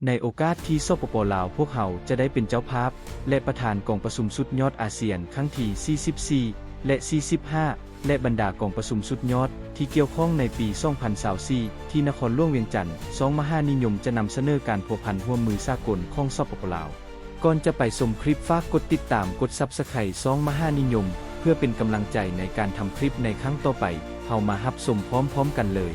ໃນໂອກາດທີ່ ສປປ ລາວ ພວກເຮົາຈະໄດ້ເປັນເຈົ້າພາບ ແລະ ປະທານກອງປະຊຸມສຸດຍອດອາຊຽນຄັ້ງທີສີ່ສິບສີ່ ແລະ ສີ່ສິບຫ້າ ແລະ ບັນດາກອງປະຊຸມສຸດຍອດທີ່ກ່ຽວຂ້ອງໃນປີສອງພັນຊາວສີ່ ທີ່ນະຄອນຫຼວງວຽງຈັນ, ຊ່ອງມະຫານິຍົມຈະນຳສະເໜີການພົວພັນຮ່ວມມືສາກົນຂອງ ສປປ ລາວ. ກ່ອນຈະໄປຊົມຄລິບ, ຝາກກົດຕິດຕາມ, ກົດ Subscribe ຊ່ອງມະຫານິຍົມ ເພື່ອເປັນກຳລັງໃຈໃນການທຳຄລິບໃນຄັ້ງຕໍ່ໄປ. ເຮົາມາຮັບຊົມພ້ອມໆກັນເລີຍ.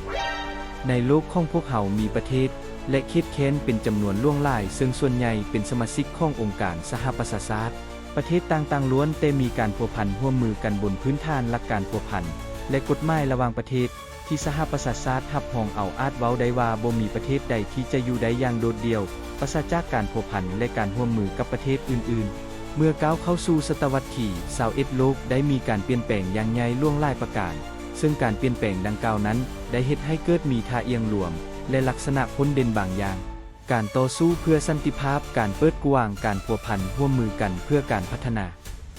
ໃນໂລກຂອງພວກເຮົາມີປະເທດ ແລະ ເຂດແຄນເປັນຈຳນວນຫຼວງຫຼາຍ, ເຊິ່ງສ່ວນໃຫຍ່ເປັນສະມາຊິກຂອງອົງການສະຫະປະຊາຊາດ. ປະເທດຕ່າງໆລ້ວນແຕ່ມີການພົວພັນຮ່ວມມືກັນບົນພື້ນຖານຫຼັກການພົວພັນ ແລະ ກົດໝາຍລະຫວ່າງປະເທດ ທີ່ສະຫະປະຊາຊາດຮັບຮອງເອົາ. ອາດເວົ້າໄດ້ວ່າບໍ່ມີປະເທດໃດທີ່ຈະຢູ່ໄດ້ຢ່າງໂດດດ່ຽວ, ປາສະຈາກການພົວພັນ ແລະ ການຮ່ວມມືກັບປະເທດອື່ນໆ. ເມື່ອກ້າວເຂົ້າສູ່ສະຕະວັດທີຊາວເອັດ, ໂລກໄດ້ມີການປ່ຽນແປງຢ່າງໃຫຍ່ຫຼວງຫຼາຍປະການ, ເຊິ່ງການປ່ຽນແປງດັ່ງກ່າວນັ້ນໄດ້ເຮັດໃຫ້ເກີດມີທ່າອ່ຽງລວມ ແລະ ລັກສະນະພົ້ນເດັ່ນບາງຢ່າງ. ການຕໍ່ສູ້ເພື່ອສັນຕິພາບ, ການເປີດກວ້າງ, ການພົວພັນຮ່ວມມືກັນເພື່ອການພັດທະນາ,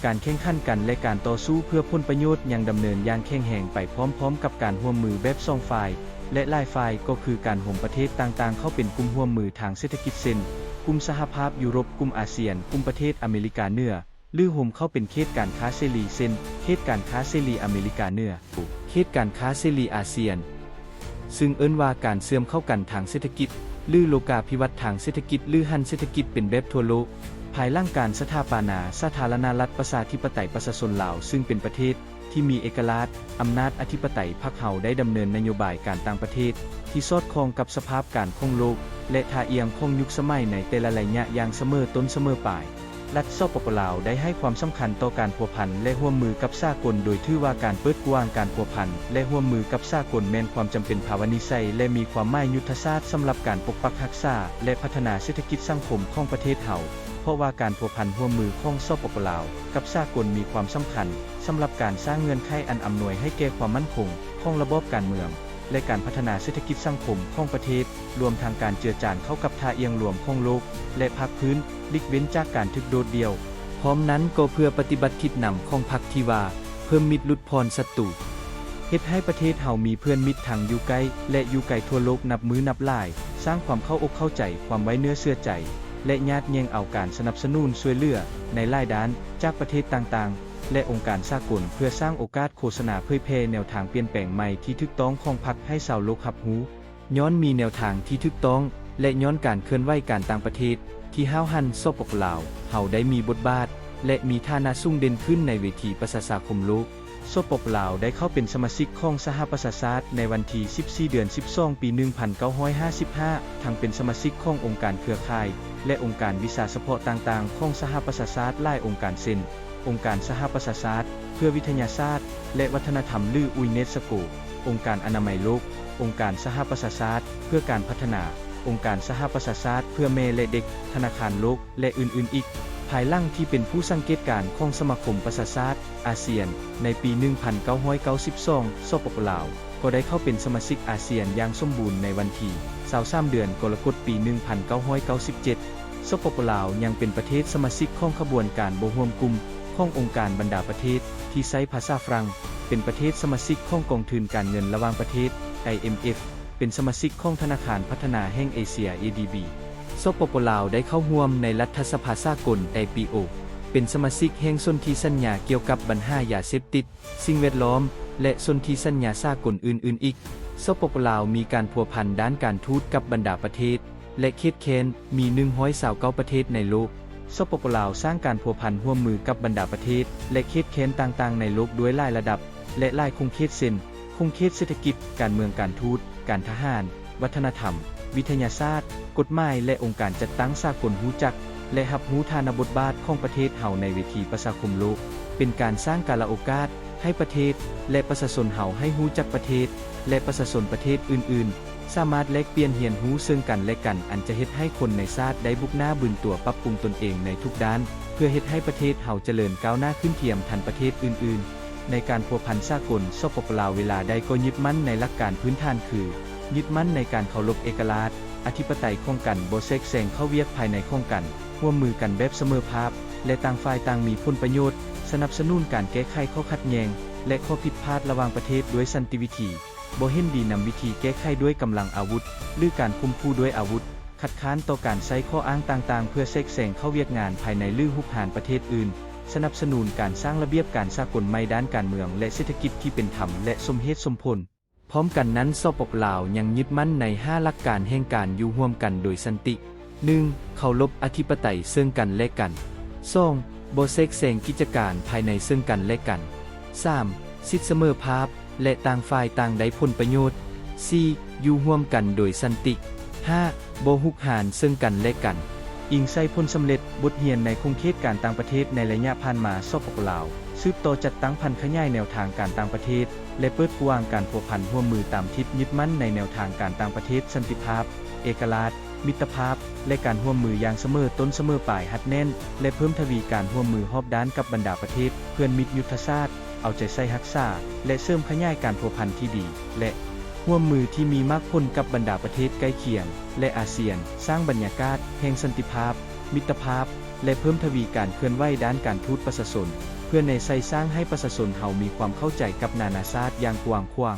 ການແຂ່ງຂັນກັນ ແລະ ການຕໍ່ສູ້ເພື່ອຜົນປະໂຫຍດ ຍັງດຳເນີນຢ່າງແຂງແຮງໄປພ້ອມໆກັບການຮ່ວມມືແບບສອງຝ່າຍ ແລະ ຫຼາຍຝ່າຍ, ກໍຄືການໂຮມປະເທດຕ່າງໆເຂົ້າເປັນກຸ່ມຮ່ວມມືທາງເສດຖະກິດ ເຊັ່ນ ກຸ່ມສະຫະພາບຢູໂຣບ, ກຸ່ມອາຊຽນ, ກຸ່ມປະເທດອາເມລິກາເໜືອ ຫຼື ໂຮມເຂົ້າເປັນເຂດການຄ້າເສລີ ເຊັ່ນ ເຂດການຄ້າເສລີອາເມລິກາເໜືອ, ເຂດການຄ້າເສລີອາຊຽນ, ຊຶ່ງເອີ້ນວ່າການເຊື່ອມເຂົ້າກັນທາງເສດຖະກິດ ຫຼື ໂລກາພິວັດທາງເສດຖະກິດ ຫຼື ຫັນເສດຖະກິດເປັນແບບທົ່ວໂລກ. ພາຍຫຼັງການສະຖາປະນາສາທາລະນະລັດປະຊາທິປະໄຕປະຊາຊົນລາວ, ຊຶ່ງເປັນປະເທດທີ່ມີເອກະລາດ, ອຳນາດອະທິປະໄຕ, ພັກເຮົາໄດ້ດຳເນີນນະໂຍບາຍການຕ່າງປະເທດທີ່ສອດຄ່ອງກັບສະພາບການຂອງໂລກ ແລະ ທ່າອ່ຽງຂອງຍຸກສະໄໝໃນແຕ່ລະໄລຍະຢ່າງສະເໝີຕົ້ນສະເໝີປາຍ. ລັດ ສປປ ລາວ ໄດ້ໃຫ້ຄວາມສຳຄັນຕໍ່ການພົວພັນ ແລະ ຮ່ວມມືກັບສາກົນ, ໂດຍຖືວ່າການເປີດກວ້າງການພົວພັນ ແລະ ຮ່ວມມືກັບສາກົນແມ່ນຄວາມຈຳເປັນພາວະນິໄສ ແລະ ມີຄວາມໝາຍຍຸດທະສາດສຳລັບການປົກປັກຮັກສາ ແລະ ພັດທະນາເສດຖະກິດສັງຄົມຂອງປະເທດເຮົາ, ເພາະວ່າການພົວພັນຮ່ວມມືຂອງ ສປປ ລາວ ກັບສາກົນມີຄວາມສຳຄັນສຳລັບການສ້າງເງື່ອນໄຂອັນອຳນວຍໃຫ້ແກ່ຄວາມໝັ້ນຄົງຂອງລະບອບການເມືອງ ແລະ ການພັດທະນາເສດຖະກິດສັງຄົມຂອງປະເທດ, ລວມທັງການເຈືອຈານເຂົ້າກັບທ່າອ່ຽງລວມຂອງໂລກ ແລະ ພາກພື້ນ, ຫຼີກເວັ້ນຈາກການຖືກໂດດດ່ຽວ. ພ້ອມນັ້ນກໍເພື່ອປະຕິບັດທິດນຳຂອງພັກທີ່ວ່າ ເພີ່ມມິດຫຼຸດຜ່ອນສັດຕູ, ເຮັດໃຫ້ປະເທດເຮົາມີເພື່ອນມິດທັງຢູ່ໃກ້ ແລະ ຢູ່ໄກທົ່ວໂລກນັບມື້ນັບຫຼາຍ, ສ້າງຄວາມເຂົ້າອົກເຂົ້າໃຈ, ຄວາມໄວ້ເນື້ອເຊື່ອໃຈ ແລະ ຍາດແຍ່ງເອົາການສະໜັບສະໜູນຊ່ວຍເຫຼືອໃນຫຼາຍດ້ານຈາກປະເທດຕ່າງໆ ແລະ ອົງການສາກົນ ເພື່ອສ້າງໂອກາດໂຄສະນາເຜີຍແຜ່ແນວທາງປ່ຽນແປງໃໝ່ທີ່ຖືກຕ້ອງຂອງພັກໃຫ້ຊາວໂລກຮັບຮູ້. ຍ້ອນມີແນວທາງທີ່ຖືກຕ້ອງ ແລະ ຍ້ອນການເຄື່ອນໄຫວການຕ່າງປະເທດທີ່ຫ້າວຫັນ, ສປປ ລາວ ເຮົາໄດ້ມີບົດບາດ ແລະ ມີຖານະສູງເດັ່ນຂຶ້ນໃນເວທີປະຊາສັງຄົມໂລກ. ສປປ ລາວ ໄດ້ເຂົ້າເປັນສະມາຊິກຂອງສະຫະປະຊາຊາດໃນວັນທີສິບສີ່ ເດືອນສິບສອງ ປີໜຶ່ງພັນເກົ້າຮ້ອຍຫ້າສິບຫ້າ, ທັງເປັນສະມາຊິກຂອງອົງການເຄືອຂ່າຍ ແລະ ອົງການວິຊາສະເພາະຕ່າງໆຂອງສະຫະປະຊາຊາດຫຼາຍອົງການ ເຊັ່ນ ອົງການສະຫະປະຊາຊາດເພື່ອວິທະຍາສາດ ແລະ ວັດທະນະທຳ ຫຼື UNESCO, ອົງການອະນາໄມໂລກ, ອົງການສະຫະປະຊາຊາດເພື່ອການພັດທະນາ, ອົງການສະຫະປະຊາຊາດເພື່ອແມ່ ແລະ ເດັກ, ທະນາຄານໂລກ ແລະ ອື່ນໆອີກ. ພາຍຫຼັງທີ່ເປັນຜູ້ສັງເກດການຂອງສະມາຄົມປະຊາຊາດອາຊຽນໃນປີໜຶ່ງພັນເກົ້າຮ້ອຍເກົ້າສິບສອງ, ສປປ ລາວ ກໍໄດ້ເຂົ້າເປັນສະມາຊິກອາຊຽນຢ່າງສົມບູນໃນວັນທີຊາວສາມ ເດືອນກໍລະກົດ ປີໜຶ່ງພັນເກົ້າຮ້ອຍເກົ້າສິບເຈັດ. ສປປ ລາວ ຍັງເປັນປະເທດສະມາຊິກຂອງຂະບວນການບໍ່ຮ່ວມກຸ່ມຂອງອົງການບັນດາປະເທດທີ່ໃຊ້ພາສາຝຣັ່ງ, ເປັນປະເທດສະມາຊິກຂອງກອງທຶນການເງິນລະຫວ່າງປະເທດ ໄອເອັມເອັຟ, ເປັນສະມາຊິກຂອງທະນາຄານພັດທະນາແຫ່ງເອເຊຍ ເອດີບີ. ສປປ ລາວ ໄດ້ເຂົ້າຮ່ວມໃນລັດຖະສະພາສາກົນ ໄອພີໂອ, ເປັນສະມາຊິກແຫ່ງສົນທິສັນຍາກ່ຽວກັບບັນຫາຢາເສບຕິດ, ສິ່ງແວດລ້ອມ ແລະ ສົນທິສັນຍາສາກົນອື່ນໆອີກ. ສປປ ລາວ ມີການພົວພັນດ້ານການທູດກັບບັນດາປະເທດ ແລະ ເຂດແຄນ ມີໜຶ່ງຮ້ອຍຊາວເກົ້າປະເທດໃນໂລກ. ສປປ ລາວ ສ້າງການພົວພັນຮ່ວມມືກັບບັນດາປະເທດ ແລະ ເຂດແຄນຕ່າງໆໃນໂລກດ້ວຍຫຼາຍລະດັບ ແລະ ຫຼາຍຂົງເຂດ ເຊັ່ນ ຂົງເຂດເສດຖະກິດ, ການເມືອງ, ການທູດ, ການທະຫານ, ວັດທະນະທຳ, ວິທະຍາສາດ, ກົດໝາຍ ແລະ ອົງການຈັດຕັ້ງສາກົນຮູ້ຈັກ ແລະ ຮັບຮູ້ຖານະບົດບາດຂອງປະເທດເຮົາໃນເວທີປະຊາຄົມໂລກ, ເປັນການສ້າງກາລະໂອກາດໃຫ້ປະເທດ ແລະ ປະຊາຊົນເຮົາໃຫ້ຮູ້ຈັກປະເທດ ແລະ ປະຊາຊົນປະເທດອື່ນໆ, ສາມາດແລກປ່ຽນຮຽນຮູ້ເຊິ່ງກັນ ແລະ ກັນ, ອັນຈະເຮັດໃຫ້ຄົນໃນຊາດໄດ້ບຸກໜ້າບືນຕົວປັບປຸງຕົນເອງໃນທຸກດ້ານ ເພື່ອເຮັດໃຫ້ປະເທດເຮົາຈະເລີນກ້າວໜ້າຂຶ້ນທຽມທັນປະເທດອື່ນໆ. ໃນການພົວພັນສາກົນ, ສປປ ລາວ ເວລາໃດກໍຍຶດໝັ້ນໃນຫຼັກການພື້ນຖານຄື ຍຶດໝັ້ນໃນການເຄົາລົບເອກະລາດ, ອະທິປະໄຕຂອງກັນ, ບໍ່ແຊກແຊງເຂົ້າວຽກພາຍໃນຂອງກັນ, ຮ່ວມມືກັນແບບສະເໝີພາບ ແລະ ຕ່າງຝ່າຍຕ່າງມີຜົນປະໂຫຍດ, ສະໜັບສະໜູນການແກ້ໄຂຂໍ້ຂັດແຍ່ງ ແລະ ຂໍ້ຜິດພາດລະຫວ່າງປະເທດດ້ວຍສັນຕິວິທີ, ບໍ່ເຫັນດີນຳວິທີແກ້ໄຂດ້ວຍກຳລັງອາວຸດ ຫຼື ການຂົ່ມຂູ່ດ້ວຍອາວຸດ. ຄັດຄ້ານຕໍ່ການໃຊ້ຂໍ້ອ້າງຕ່າງໆ ເພື່ອແຊກແຊງເຂົ້າວຽກງານພາຍໃນ ຫຼື ຮຸກຮານປະເທດອື່ນ, ສະໜັບສະໜູນການສ້າງລະບຽບການສາກົນໃໝ່ດ້ານການເມືອງ ແລະ ເສດຖະກິດທີ່ເປັນທຳ ແລະ ສົມເຫດສົມຜົນ. ພ້ອມກັນນັ້ນ ສປປ ລາວ ຍັງຍຶດໝັ້ນໃນຫ້າຫຼັກການແຫ່ງການຢູ່ຮ່ວມກັນໂດຍສັນຕິ. ໜຶ່ງ ເຄົາລົບອະທິປະໄຕເຊິ່ງກັນແລະກັນ. ສອງ ບໍ່ແຊກແຊງກິດຈະການພາຍໃນເຊິ່ງກັນແລະກັນ. ສາມ ສິດສະເໝີພາບ ແລະ ຕ່າງຝ່າຍຕ່າງໄດ້ຜົນປະໂຫຍດ. ສີ່ ຢູ່ຮ່ວມກັນໂດຍສັນຕິ. ຫ້າ ບໍ່ຮຸກຮານເຊິ່ງກັນແລະກັນ. ອີງໃສ່ຜົນສຳເລັດ, ບົດຮຽນໃນຂົງເຂດການຕ່າງປະເທດໃນໄລຍະຜ່ານມາ, ສປປ ລາວ ສືບຕໍ່ຈັດຕັ້ງຜັນຂະຫຍາຍແນວທາງການຕ່າງປະເທດ ແລະ ເປີດກວ້າງການພົວພັນຮ່ວມມືຕາມທິດຍຶດໝັ້ນໃນແນວທາງການຕ່າງປະເທດ, ສັນຕິພາບ, ເອກະລາດ, ມິດຕະພາບ ແລະ ການຮ່ວມມືຢ່າງສະເໝີຕົ້ນສະເໝີປາຍ, ຮັດແໜ້ນ ແລະ ເພີ່ມທະວີການຮ່ວມມືຮອບດ້ານກັບບັນດາປະເທດເພື່ອນມິດຍຸດທະສາດ, ເອົາໃຈໃສ່ຮັກສາ ແລະ ເສີມຂະຫຍາຍການພົວພັນທີ່ດີ ແລະ ຮ່ວມມືທີ່ມີໝາກຜົນກັບບັນດາປະເທດໃກ້ຄຽງ ແລະ ອາຊຽນ, ສ້າງບັນຍາກາດແຫ່ງສັນຕິພາບ, ມິດຕະພາບ ແລະ ເພີ່ມທະວີການເຄື່ອນໄຫວດ້ານການທູດປະຊາຊົນ ເພື່ອແນໃສ່ສ້າງໃຫ້ປະຊາຊົນເຮົາມີຄວາມເຂົ້າໃຈກັບນານາຊາດຢ່າງກວ້າງຂວາງ.